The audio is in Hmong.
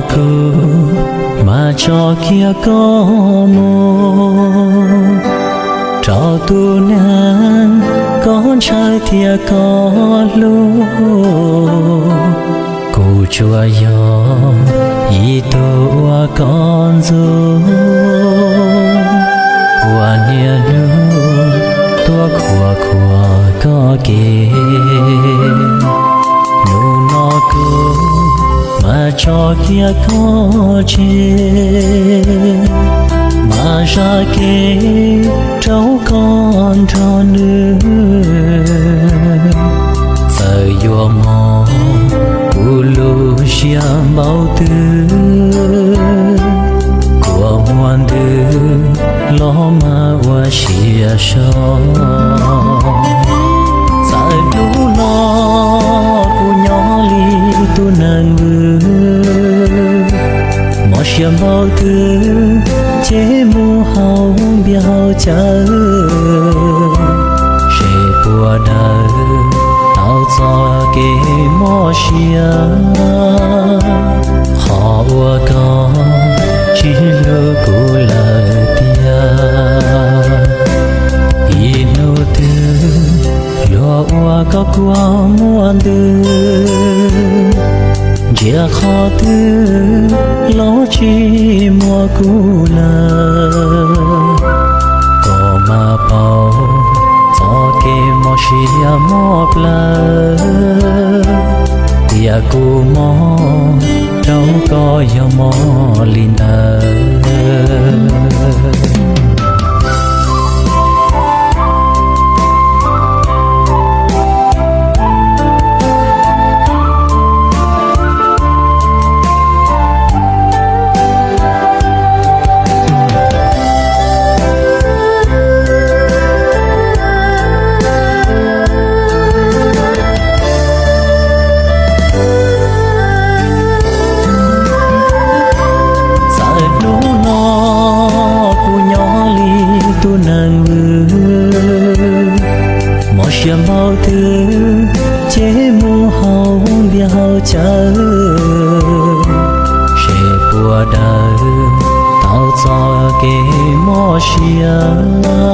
Kuv mam tso kiag koj mus rau tus neeg koj ntshaw thiab koj hlub. Kuv tsuas yog ib tug uas koj ntxub, uas niaj hnub tuaj khuam khuam koj kev. Hnub no kuv mam tso kiag koj tseg, mam zam kev rau koj nrog nws. Txawm yuav mob kuv lub siab npaum twg, kuv muaj ntws los mas ua siab so. Txawm hnub no kuv nyob li tus neeg vwm, mob siab npaum twg ces mus hauv npias hauv cawv, seb puas daws tau txoj kev mob siab. Qhov uas koj tsis hlub kuv lawm tiag, ib hnub twg luag ua koj kuam muaj ntws, ntsia qhov twg los tsis muaj kuv lawm. Koj mam paub txoj kev mob siab mob plawv, tias kuv mob rau koj yog mob li ntawd. Txawm hnub no kuv nyob li tus neeg vwm, mob siab npaum twg ces mus hauv ntiaj hauv chaw, seb puas daws tau txoj kev mob siab.